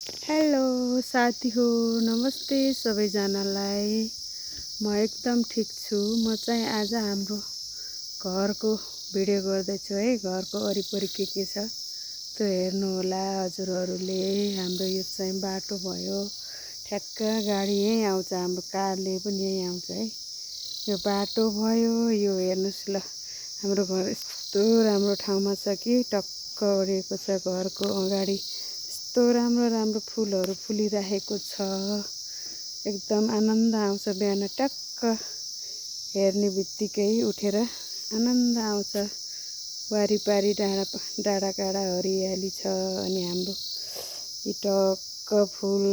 Hello साथी हो, नमस्ते सबैजनालाई। म एकदम ठिक छु। म चाहिँ आज हाम्रो घरको भिडियो गर्दैछु है। घरको वरिपरि के छ त्यो हेर्नु होला हजुरहरूले। हाम्रो यो चाहिँ बाटो भयो, ठ्याक्क गाडी यहीँ आउँछ, हाम्रो कारले पनि यहीँ आउँछ है। यो बाटो भयो, यो हेर्नुहोस् ल, हाम्रो घर यस्तो राम्रो ठाउँमा छ कि टक्क ओरेको छ। घरको अगाडि यस्तो राम्रो राम्रो फुलहरू फुलिरहेको छ। एकदम आनन्द आउँछ। बिहान टक्क हेर्ने बित्तिकै उठेर आनन्द आउँछ। वारिपारि डाँडा काँडा हरियाली छ। अनि हाम्रो यी टक्क फुल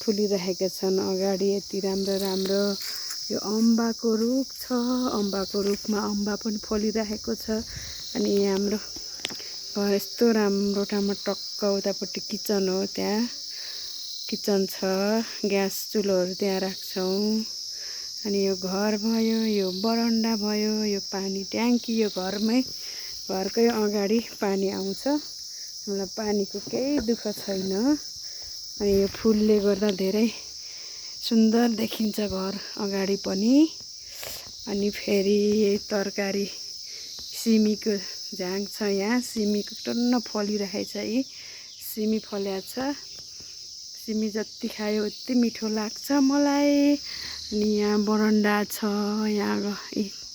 फुलिरहेका छन् अगाडि यति राम्रो राम्रो। यो अम्बाको रुख छ। अम्बाको रुखमा अम्बा पनि फलिरहेको छ। अनि हाम्रो घर यस्तो राम्रो ठाउँमा टक्क उतापट्टि किचन हो, त्यहाँ किचन छ। ग्यास चुलोहरू त्यहाँ राख्छौँ। अनि यो घर भयो, यो बरन्डा भयो, यो पानी ट्याङ्की यो घरकै अगाडि पानी आउँछ। हामीलाई पानीको केही दुःख छैन। अनि यो फुलले गर्दा धेरै सुन्दर देखिन्छ घर अगाडि पनि। अनि फेरि तरकारी सिमीको झाङ छ यहाँ। सिमीको टन्न फलिरहेछ। यी सिमी फल्या छ। सिमी जति खायो उति मिठो लाग्छ मलाई। अनि यहाँ बरन्डा छ। यहाँ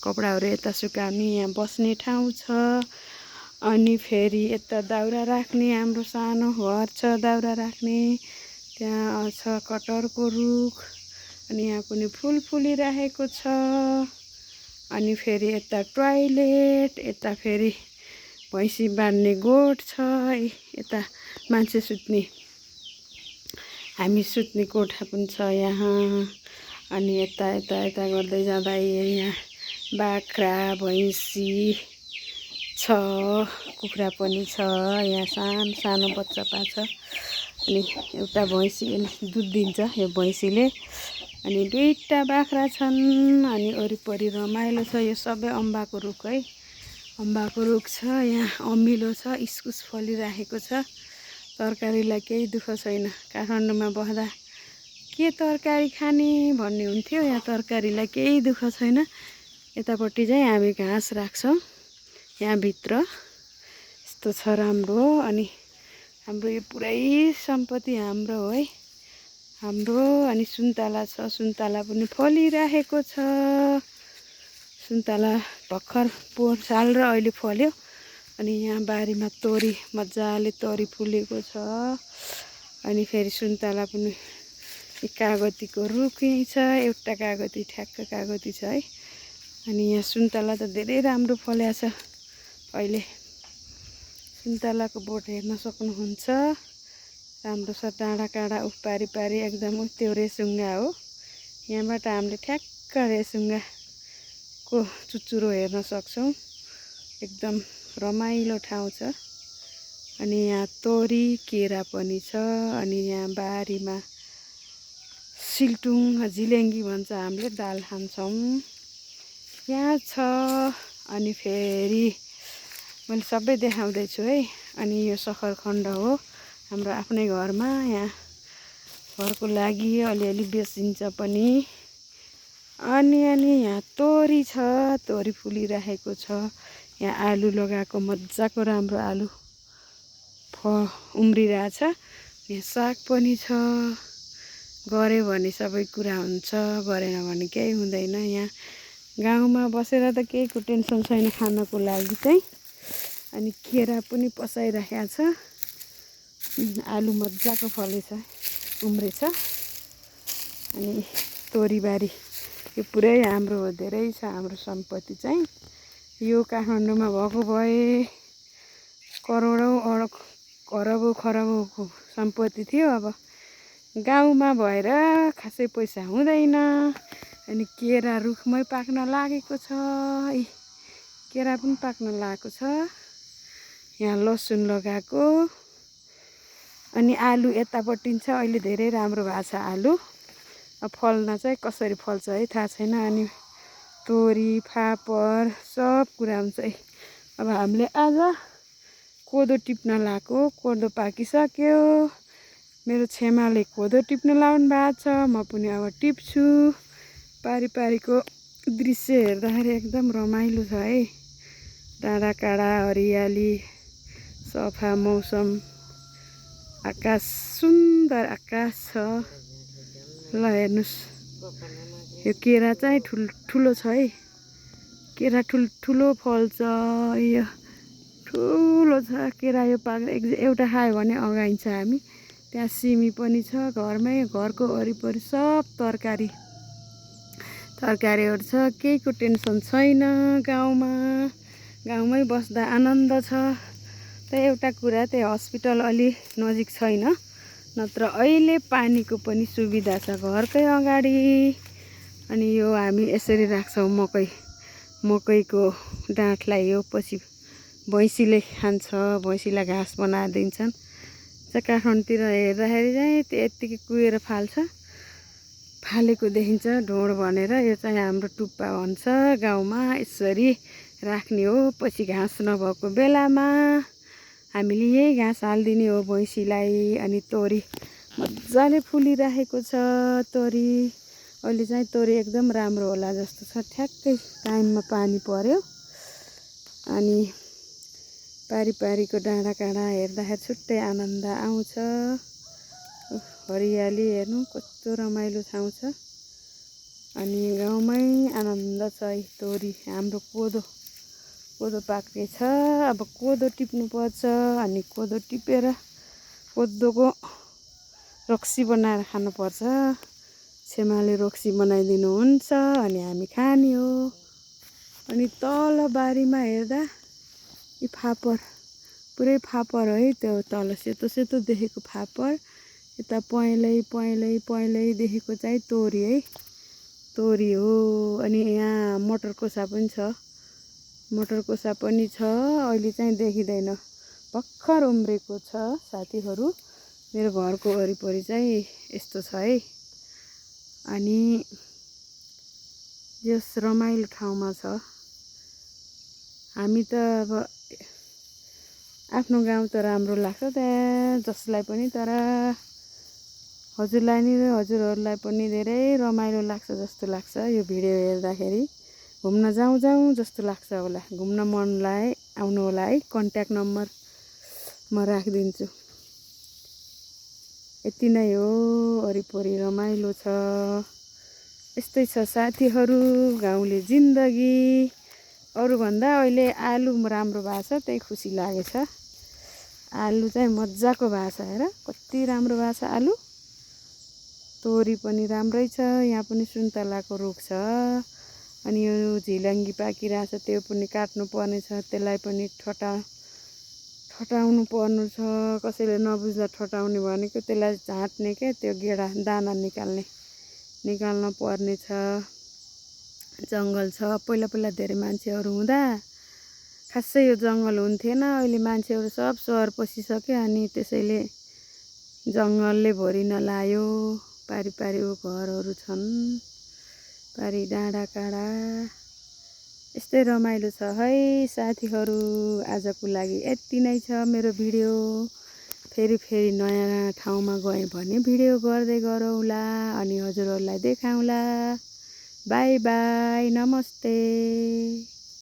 कपडाहरू यता सुकाउने यहाँ बस्ने ठाउँ छ। अनि फेरि यता दाउरा राख्ने हाम्रो सानो घर छ, दाउरा राख्ने। त्यहाँ छ कटहरको रुख। अनि यहाँ पनि फुल फुलिरहेको छ। अनि फेरि यता टोयलेट, यता फेरि भैँसी बाँध्ने गोठ छ। यता मान्छे सुत्ने, हामी सुत्ने कोठा पनि छ यहाँ। अनि यता यता यता गर्दै जाँदा यहाँ बाख्रा भैँसी छ, कुखुरा पनि छ। यहाँ सानो सानो बच्चा पाछ। अनि एउटा भैँसी दुध दिन्छ यो भैँसीले। अनि दुईटा बाख्रा छन्। अनि वरिपरि रमाइलो छ। यो सबै अम्बाको रुख है। अम्बाको रुख छ। यहाँ अमिलो छ, इस्कुस फलिरहेको छ। तरकारीलाई केही दुःख छैन। काठमाडौँमा बस्दा के तरकारी खाने भन्ने हुन्थ्यो। यहाँ तरकारीलाई केही दुःख छैन। यतापट्टि चाहिँ हामी घाँस राख्छौँ यहाँभित्र। यस्तो छ राम्रो। अनि हाम्रो यो पुरै सम्पत्ति हाम्रो हो है, हाम्रो। अनि सुन्तला छ, सुन्तला पनि फलिरहेको छ। सुन्तला भर्खर पोहोर साल र अहिले फल्यो। अनि यहाँ बारीमा तोरी मजाले तोरी फुलेको छ। अनि फेरि सुन्तला पनि कागतीको रुख यहीँ छ। एउटा कागती, ठ्याक्क कागती छ है। अनि यहाँ सुन्तला त धेरै राम्रो फल्या छ अहिले। सुन्तलाको बोट हेर्न सक्नुहुन्छ। राम्रो छ। डाँडा काँडा पारी पारी एकदम त्यो रेसुङ्गा हो। यहाँबाट हामीले ठ्याक्क रेसुङ्गाको चुचुरो हेर्न सक्छौँ। एकदम रमाइलो ठाउँ छ। अनि यहाँ तोरी केरा पनि छ। अनि यहाँ बारीमा सिल्टुङ झिलेङ्गी भन्छ हामीले, दाल खान्छौँ यहाँ छ। अनि फेरि मैले सबै देखाउँदैछु है। अनि यो सखरखण्ड हो हाम्रो आफ्नै घरमा। यहाँ घरको लागि अलिअलि बेचिन्छ पनि। अनि यहाँ तोरी छ, तोरी फुलिरहेको छ। यहाँ आलु लगाएको मजाको राम्रो आलु उम्रिरहेछ। यहाँ साग पनि छ। गऱ्यो भने सबै कुरा हुन्छ, गरेन भने केही हुँदैन। यहाँ गाउँमा बसेर त केहीको टेन्सन छैन खानको लागि चाहिँ। अनि केरा पनि पसाइराखेको छ। आलु मजाको फलेछ, उम्रेछ। अनि तोरीबारी यो पुरै हाम्रो हो, धेरै छ हाम्रो सम्पत्ति चाहिँ। यो काठमाडौँमा भएको भए करोडौँ अरबौँ खरबौँको सम्पत्ति थियो। अब गाउँमा भएर खासै पैसा हुँदैन। अनि केरा रुखमै पाक्न लागेको छ। केरा पनि पाक्न लागेको छ। यहाँ लसुन लगाएको। अनि आलु यतापट्टि छ। अहिले धेरै राम्रो भएको छ आलु। अब फल्न चाहिँ कसरी फल्छ है थाहा छैन। अनि तोरी फापर सब कुरा हुन्छ है। अब हामीले आज कोदो टिप्न लगाएको, कोदो पाकिसक्यो। मेरो छेमाले कोदो टिप्न लाउनु भएको छ, म पनि अब टिप्छु। पारिको दृश्य हेर्दाखेरि एकदम रमाइलो छ है। डाँडाकाँडा, हरियाली, सफा मौसम, आकाश, सुन्दर आकाश छ। ल हेर्नुहोस्, यो केरा चाहिँ ठुलो छ है। केरा ठुलो फल्छ, यो ठुलो छ केरा। यो एउटा खायो भने अगाइन्छ हामी। त्यहाँ सिमी पनि छ घरमै। घरको वरिपरि सब तरकारीहरू छ, केहीको टेन्सन छैन। गाउँमै बस्दा आनन्द छ। त्यही एउटा कुरा, त्यही हस्पिटल अलि नजिक छैन, नत्र अहिले पानीको पनि सुविधा छ घरकै अगाडि। अनि यो हामी यसरी राख्छौँ मकैको डाँठलाई। यो पछि भैँसीले खान्छ, भैँसीलाई घाँस बनाएर दिन्छन्। काठमाडौँतिर हेर्दाखेरि चाहिँ यत्तिकै कुहेर फालेको देखिन्छ ढोड भनेर। यो चाहिँ हाम्रो टुप्पा भन्छ गाउँमा। यसरी राख्ने हो, पछि घाँस नभएको बेलामा हामीले यही घाँस हालिदिने हो भैँसीलाई। अनि तोरी मजाले फुलिरहेको छ। तोरी अहिले चाहिँ तोरी एकदम राम्रो होला जस्तो छ। ठ्याक्कै टाइममा पानी पर्यो। अनि पारिको डाँडाकाँडा हेर्दाखेरि छुट्टै आनन्द आउँछ। हरियाली हेर्नु कस्तो रमाइलो ठाउँ छ। अनि गाउँमै आनन्द छ है। तोरी, हाम्रो कोदो पाक्ने छ। अब कोदो टिप्नुपर्छ। अनि कोदो टिपेर कोदोको रक्सी बनाएर खानुपर्छ। छेमाले रक्सी बनाइदिनुहुन्छ, अनि हामी खाने हो। अनि तल बारीमा हेर्दा यी फापर, पुरै फापर है। त्यो तल सेतो देखेको फापर, यता पहेँलै देखेको चाहिँ तोरी है। तोरी हो। अनि यहाँ मटरकोसा पनि छ। अहिले चाहिँ देखिँदैन, भर्खर उम्रेको छ साथीहरू। मेरो घरको वरिपरि चाहिँ यस्तो छ है। अनि यस रमाइलो ठाउँमा छ। हामी त अब आफ्नो गाउँ त राम्रो लाग्छ त्यहाँ जसलाई पनि, तर हजुरहरूलाई पनि धेरै रमाइलो लाग्छ जस्तो लाग्छ यो भिडियो हेर्दाखेरि। घुम्न जाउँ जस्तो लाग्छ होला। घुम्न मनलाई आउनु होला है। कन्ट्याक्ट नम्बर म राखिदिन्छु। यति नै हो। वरिपरि रमाइलो छ। यस्तै छ साथीहरू गाउँले जिन्दगी। अरूभन्दा अहिले आलु राम्रो भएको छ, त्यही खुसी लागेछ। आलु चाहिँ मजाको भएको छ। हेर कति राम्रो भएको छ आलु। तोरी पनि राम्रै छ। यहाँ पनि सुन्तलाको रुख छ। अनि यो झिलङ्गी पाकिरहेछ, त्यो पनि काट्नु पर्ने छ। त्यसलाई पनि ठटाउनु पर्नु छ। कसैले नबुझ्दा ठटाउने भनेको त्यसलाई झाँट्ने के, त्यो गेडा दाना निकाल्न पर्ने छ। जङ्गल छ। पहिला धेरै मान्छेहरू हुँदा खासै यो जङ्गल हुन्थेन। अहिले मान्छेहरू सब सहर पसिसक्यो। अनि त्यसैले जङ्गलले भरिन लायो। पारिको घरहरू छन्। पारि डाँडाकाँडा यस्तै रमाइलो छ है साथीहरू। आजको लागि यति नै छ मेरो भिडियो। फेरि नयाँ ठाउँमा गएँ भने भिडियो गर्दै गरौँला। अनि हजुरहरूलाई देखाउँला। बाई बाई, नमस्ते।